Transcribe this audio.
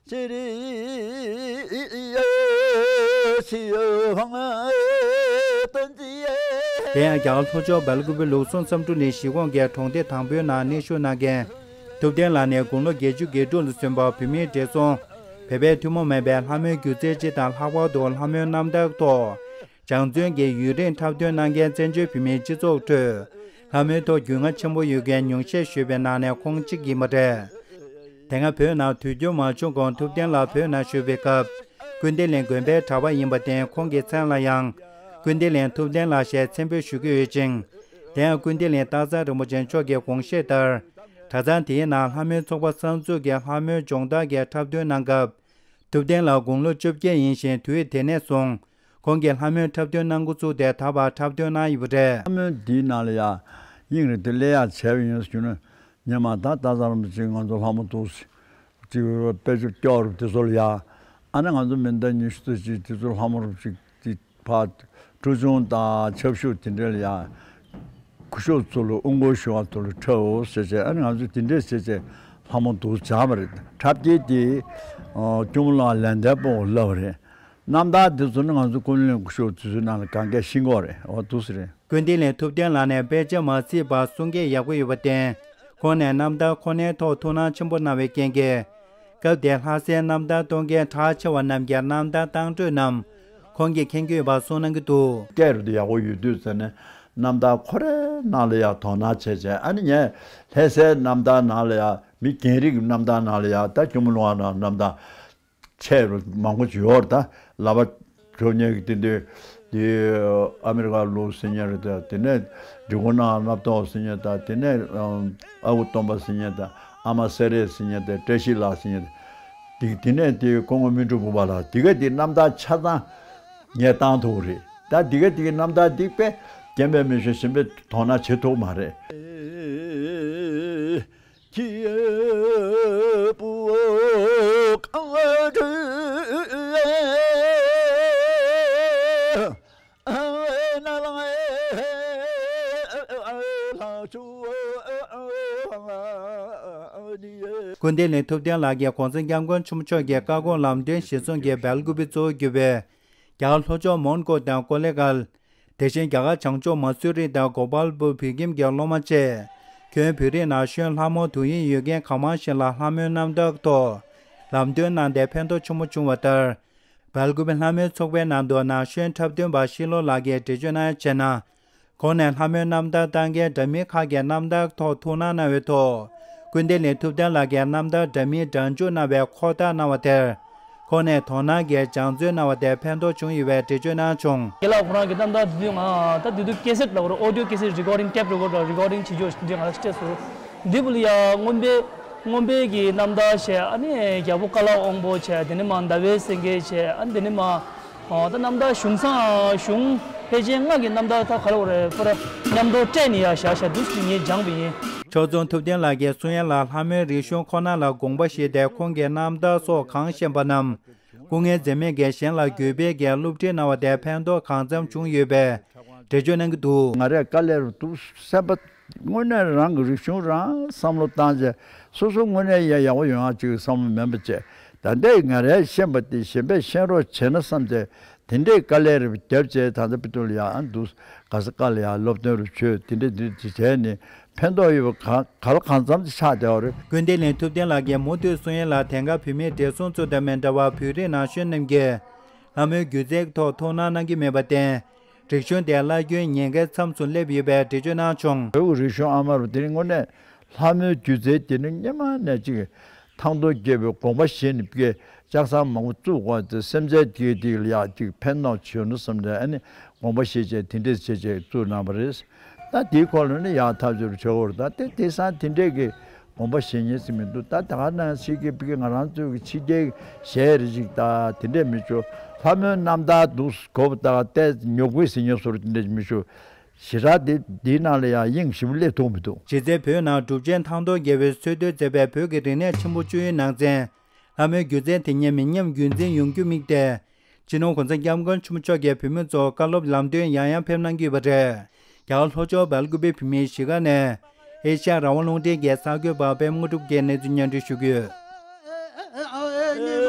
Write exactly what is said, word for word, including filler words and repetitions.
དེ་ཡང་རྒྱ་གར་ལྷོ་ཕྱོགས་སྦེལ་ཀུ་པེ་ལུགས་ཟུང་བསམ་འགྲུབ་གླིང་གཞིས་ཁོངས་ཀྱི་གྲོང་སྡེ་དང་པོའི་ནང་གནས་བཞུགས་གནང་མཁན་ཐུབ་བསྟན་ལགས་ནས་དགུང་ལོ་བརྒྱད་ཅུ་གྱ་དྲུག་ལ་སོན་པ་བོད་མིའི་བགྲེས་སོང་བོད་པའི་ཐུན་མོང་མིན་པའི་ལྷ་མོའི་སྒྱུ་རྩལ་སྤྱི་དང་ལྷག་པར་དུ་ལྷ་མོའི་རྣམ་ཐར་ཐོག་སྦྱང་བརྩོན་གྱིས་ཡུན་རིང་འཁྲབ་སྟོན་གནང་མཁན་བཙན་བྱོལ་བོད་མིའི་སྤྱི་ཚོགས་ཁྲོད་ལྷ་མོའི་ཐོག་རྒྱུས་མངའ་ཆེན་པོ་ཡོད་མཁན་ཉུང་ཤས་ཤིག་ཡོད་པའི་ནང་ནས་ཁོང་གཅིག་ཡིན་པ་རེད། དེ་སྔ་བོད་ནང་དུས་འགྱུར་མ་བྱུང་གོང་ཐུབ་བསྟན་ལགས་བོད་ནང་བཞུགས་པའི་སྐབས་ཀུན་བདེ་གླིང་དགོན་པའི་གྲྭ་པ་ཡིན་པར་བརྟེན་ཁོང་གི་མཚན་ལ་ཡང་ཀུན་བདེ་གླིང་ཐུབ་བསྟན་ལགས་ཞེས་མཚན་འབོད་ཞུ་གི་ཡོད་ཅིང་། དེ་ཡང་ཀུན་བདེ་གླིང་སྟག་ཚང་རིན་པོ་ཆེ་མཆོག་གི་དགོངས་བཞེད་ལྟར་གྲྭ་ཚང་དེའི་ནང་ལྷ་མོའི་ཚོགས་པ་གསར་འཛུགས་ཀྱིས་ལྷ་མོའི་སྦྱོང་བརྡར་གྱི་འཁྲབ་སྟོན་གནང་སྐབས། ཐུབ་བསྟན་ལགས་དགུང་ལོ་བཅོ་བརྒྱད་ཡིན་ཞིང་དུས་དེ་ནས་བཟུང་ཁོང་གིས་ལྷ་མོའི་འཁྲབ་སྟོན་གནང་འགོ་བཙུགས་ཏེ་ད་བར་འཁྲབ་སྟོན་གནང་ཡོད་པ་རེད། ལྷ་མོའི་འདིའི་ནང་ལ་ཡ་དབྱིངས་རེད་དེ་སླེབས་ཡག་བྱས་པ་ཡིན་ཟེར་ན་ཉི་མ་ད་ད་ཙམ་ཅིག་ང་ཚོ་ལྷ་མོ་འདུག་ཅིག་དཔེ་ཆ་སྐྱོར་དེ་ཚོ་ལ་ཡ་ཨ་ནི་ང་ཚོ་མི་ཟླ་ཉི་ཤུ་ཙམ་ཅིག་དེ་ཚོ་ལྷ་མོ་རུ་ཅིག་དེ་ཕར་ཁྲོ་ཆུང་དང་ཆབ་ཤུགས་དེ་འདྲ་ལ་ཡ། སྐུ་ཞབས་ཚོ་ལ་དབུ་འགོ་ཞུ་བ་ཚོ་ལ་འཁྲབ་འོ་ཟེར་བྱས་ཨ་ནི་ང་ཚོས་དེ་འདྲས་བྱས་བྱས་ལྷ་མོ་འདུག་སྦྱངས་པ་རེད། འཁྲབ་སྐྱེལ་དེ་སྐྱོར་མོ་ལགས་ལན་ལྡན་པོ་ལབ་པ་རེད། རྣམ་ཐར་དེ་ཚོ་ནི་ང་ཚོ་ཀུན་གླེང་སྐུ་ཞབས་དེ་ཚོའི་ནང་ལ་གང་གས་ཤེས་ཀྱི་ཡོད་རེད། འོ་འདུག་སེ་རེད། ཀུན་བདེ་གླིང་ཐུབ་བསྟན་ལགས་ནས་དཔེ་ཆ་མ་གཟིགས་པར་གསུང་སྐད་ཡག་པོ་ཡོད་པར་བརྟེན། ཁོང་ནས་རྣམ་ཐར་ཁོ་ནའི་ཐོག་ཐུགས་སྣང་ཆེན་པོ་གནང་བའི་རྐྱེན་གྱིས། སྐབས་དེར་ལྷ་སའི་རྣམ་ཐར་གཏོང་མཁན་གྲགས་ཆེ་བ་རྣམས་ཀྱི་རྣམ་ཐར་བཏང་འགྲོས་རྣམས་ཁོང་གིས་མཁྱེན་གྱི་ཡོད་པ་གསུངས་གནང་གི་འདུག་སྐད་རུ་དེ་ཡག་པོ་ཡོད་དུས་ཙམ་ནས་རྣམ་ཐར་ཁོ་རའི་ནང་ལ་ཡང་དོ་སྣང་བྱས་བྱས་ཨ་ནི་ངས་ལྷ་སའི་རྣམ་ཐར་ནང་ལ་ཡང་མི་རྒན་རིགས་ཀྱི་རྣམ་ཐར་ནང་ལ་ཡང་ད་སྐྱོར་མོ་ལུང་པ་ནང་རྣམ་ཐར་ཆེ་རུ་མང་པོ་ཅིག་ཡོད་རེད། ད་ལག་པ་གྲོ་ཉལ་གྱི་དེ་འདྲའི་དེ་ཨ་མི་རི་ཀ་ལུགས་ཟེར་མཁན་རེད། ད་དེ་ནས་འབྲི་གུང་ནང་སྣབས་ཏོག་ཟེར་མཁན། ད་དེ་ནས་ཨ་ཁུ་སྟོན་པ་ཟེར་མཁན། ད་ཨ་མ་སེ་རེ་ཟེར་མཁན། ད་བཀྲ་ཤིས་ལགས་ཟེར་མཁན། དེ་དེ་ནས་དེ་སྐུ་ངོ་སྨིན་དྲུག་བུམ་པ་ལགས་དེ་ག་དེ་རྣམ་ཐར་ཆ་ཚང་ངས་བཏང་ཐུབ་རེད། ད་དེ་ག་དེ་གི་རྣམ་ཐར་དེ་དཔེ་རྒན་པའི་མི་ཆུང་གཞོན་པས་དོ་སྣང་བྱེད་ཐུབ་མ་རེད། ཀུན་བདེ་གླིང་ཐུབ་བསྟན་ལགས་ཀྱིས་གོང་ས་སྐྱབས་མགོན་ཆེན་པོ་མཆོག་གི་བཀའ་དགོངས་ལམ་སྟོན་གཞིར་བཟུང་གིས་སྦེལ་ཀུ་པེ་གཙོ་བོར་གྱུར་པའི་རྒྱ་གར་ལྷོ་ཕྱོགས་མོན་གྷོ་དང་ཀོ་ལེ་གྷལ། དེ་བཞིན་རྒྱ་གར་བྱང་ཕྱོགས་མ་སུ་རི་དང་གོ་པལ་པུར་བོད་ཁྱིམ་གྱི་སློབ་མ་བཅས་ཁྱོན་བོད་རིགས་ན་གཞོན་ལྷ་མོར་དུས་ཡུན་ཡོད་མཁན་གང་མང་ཞིག་ལ་ལྷ་མོའི་རྣམ་ཐར་ཐོག་ལམ་སྟོན་གནང་སྟེ་ཕན་ཐོགས་ཆེན་པོ་བྱུང་བ་ལྟར། སྦེལ་ཀུ་པེ་ལྷ་མོའི་ཚོགས་པའི་ནང་དུ་ན་གཞོན་འཁྲབ་སྟོན་པ་ཤིང་ལོ་ལགས་ཀྱིས་འགྲེལ་བརྗོད་གནང་ཡ་བྱས་ན། ཁོང་ནས་ལྷ་མོའི་རྣམ་ཐར་བཏང་མཁན་འདྲ་མིན་ཁག་གི་རྣམ་ཐར་ཐོག་ཐུགས་སྣང་གནང་བའི་ཐོག་ཀུན་བདེ་གླིང་ཐུབ་བསྟན་ལགས་ཀྱིས་རྣམ་ཐར་འདྲ་མིན་སྒྲ་འཇུག་གནང་བའི་ཁོ་ཐག་གནང་བ་དེར། ཁོང་ནས་དོ་སྣང་གིས་སྦྱང་བརྩོན་གནང་བ་དེ་ཕན་ཐོགས་བྱུང་ཡོད་པའི་འགྲེལ་བརྗོད་གནང་བྱུང་། རྒན་ལགས་ཁོ་རང་གི་རྣམ་ཐར་དེ་དུས་ང་ད་དེ་དུས་ཀེ་སེཊ་ལབ་དགོས་རེད། ཨོ་ཌི་ཡོ་ཀེ་སེཊ་རི་ཀོར་ཌིང་ཊེབ་རི་ཀོར་ཌར་རི་ཀོར་ཌིང་བྱེད་རྒྱུ་འདི་ང་ལ་སྤྲད་སོང་། འདི་བུ་ལ་ཡ་མངོན་པའི་མངོན་པའི་གི་རྣམ་ཐར་བྱས། ཨ་ནི་རྒྱལ་པོ་ཀ་ལ་དབང་པོ་བྱས། དེ་ནས་མ་ཟླ་བའི་སེང་གེ་བྱས། ཨ་ནི་དེ་ནས་མ་ཨོ་ད་རྣམ་ཐར་གཞུང་ཚང་གཞུང་ཕལ་ཆེར་ལྔ་གི་རྣམ་ཐར་ད་ག་ལ་བ་རེད་པར་མཉམ་དུ་སྤྲད་ནས་ཡ་བཞག་བཞག་འདུག་ཅེས་ངས་སྦྱངས་པ་ཡིན། ཕྱོགས་མཚུངས་ཐུབ་བསྟན་ལགས་ཀྱིས་གསུང་ཡ་ལ་ལྷ་མོའི་རིག་གཞུང་ཁོ་ན་ལ་དགོངས་པ་བཞེས་ཏེ་ཁོང་གི་རྣམ་ཐར་སོགས་གང་བཤད་པ་རྣམས་སྐུ་ངལ་འཛེམས་མེད་ཀྱིས་གཞན་ལ་གུས་པས་ཀྱིས་སློབ་ཁྲིད་གནང་བ་དེ་ཕན་ཐོགས་གང་འཚམ་བྱུང་ཡོད་པའི་འགྲེལ་བརྗོད་གནང་གི་འདུག་ང་རས་དཀའ་ལས་རུ་འདུག་སེམས་པ། དངོས་གནས་རང་གི་རིག་གཞུང་རང་བསམ་བློ་བཏང་བྱས་སོ་སོ་དངོས་གནས་ཡ་ཡག་པོ་ཡོང་ཡག་ཅིག་བསམ་བློ་མེད་པ་བྱས། ད་ལྟའི་ང་རས་ཤེས་པ་དེ་གཞན་པས་ཤེས་རོགས་བྱས་ན་བསམ་བྱས་དེ་འདྲའི་དཀའ་ལས་རེ་བརྒྱབ་བྱས་ད་ལྟ་བི་ཏོ་ལ་ཡ་ཨ་འདུག་ག་ས་ག་ལ་ཡ་སློབ་སྟོན་རུ་བྱོས་དེ་འདྲ་འདི་འདི་བྱས་ནས་ཕན་ཐོགས་ཡོད་པ་ག་ག་ལ་གང་འཚམ་ཅིག་ཆགས་བསྡད་པ་རེད། ཀུན་བདེ་གླིང་ཐུབ་བསྟན་ལགས་ཀྱིས་མུ་མཐུད་གསུང་ཡ་ལ་དེང་སྐབས་བོད་མིའི་བགྲེས་སོང་ཚོ་དང་མི་འདྲ་བར་བོད་རིགས་ན་གཞོན་རྣམས་ཀྱིས་ལྷ་མོའི་སྒྱུ་རྩལ་ཐོག་ཐུགས་སྣང་གནང་གི་མེད་པར་བརྟེན། རིག་གཞུང་དེ་བླ་སྒྱུར་ཉེན་ཁའི་མཚམས་སུ་སླེབས་ཡོད་པའི་འགྲེལ་བརྗོད་གནང་བྱུང་། བོད་ཀྱི་རིག་གཞུང་ཨ་མ་རུ་དེ་ནི་དངོས་གནས་ལྷ་མོའི་སྒྱུ་རྩལ་དེ་ནི་སྔོན་མ་ནས་ཅིག་ཐང་ཐོག་རྒྱལ་པོའི་དགོངས་པ་བཞེས་ནས་ཕ་གིར་ལྕགས་ཟམ་མང་པོ་བཙུགས་དགོས་ཏེ་སེམས་ཅན་དེ་དེ་ལ་ཡ་ཅིག་ཕན་ཐོགས་བྱུང་ན་བསམ་ནས་ཨ་ནི་དགོངས་པ་བཞེས་བྱས་དེ་འདྲས་བྱས་བྱས་བཙུགས་གནང་བ་རེད། ད་དེའི་སྐོར་ལ་ནི་ཡག་ཐག་ཆོད་རུ་བྱེད་དགོས་རེད། ད་དེ་དེང་སང་དེ་འདྲས་ཀྱི་དགོངས་པ་བཞེས་མཁན་ཞིག་མི་འདུག་ད་ད་ག་ནང་བཞིན་གྱི་ཕ་གི་ང་རང་ཚོའི་གི་ཕྱི་རྒྱལ་གཞས་རེ་ཞིག་ད་དེ་འདྲས་མི་ཆོ་ལྷ་མོའི་རྣམ་ཐར་འདུག་གོ་བ་ད་ལྟའི་ཉོབ་གུ་ཟིན་ཉོ་སོར་དེ་འདྲས་མི་ཆོ་ཞེ་དྲག་དེ་དེའི་ནང་ལ་ཡང་དབྱིངས་ཞིབ་སླེབས་ཐུབ་མི་འདུག་ཇི་སྲིད་བོད་ནང་གྲུབ་ཆེན་ཐང་སྟོང་རྒྱལ་པོས་གསོལ་སྟོན་མཛད་པའི་བོད་ཀྱི་རིག་གནས་ཆེན་པོ་བཅུ་ཡི་ནང་ཚན་ལྷ་མོའི་སྒྱུ་རྩལ་དེ་ཉིད་མི་ཉམས་རྒྱུན་འཛིན་ཡོང་རྒྱུ་དམིགས་ཏེ། སྤྱི་ནོར་༸གོང་ས་༸སྐྱབས་མགོན་ཆེན་པོ་མཆོག་གིས་བོད་མི་ཚོར་བཀའ་སློབ་ལམ་སྟོན་ཡང་ཡང་ཕེབས་གནང་གི་ཡོད་པ་རེད། རྒྱ་གར་ལྷོ་ཕྱོགས་སྦེལ་ཀུ་པེ་བོད་མིའི་གཞིས་ཀ་ནས་ཨེ་ཤ་ཡ་རང་དབང་རླུང་འཕྲིན་གྱི་གསར་འགོད་པ་པད་མ་དངོས་གྲུབ་ཀྱིས་གནས་ཚུལ་སྙན་སྒྲོན་ཞུ་གི་ཡོད། ཨ་ནི་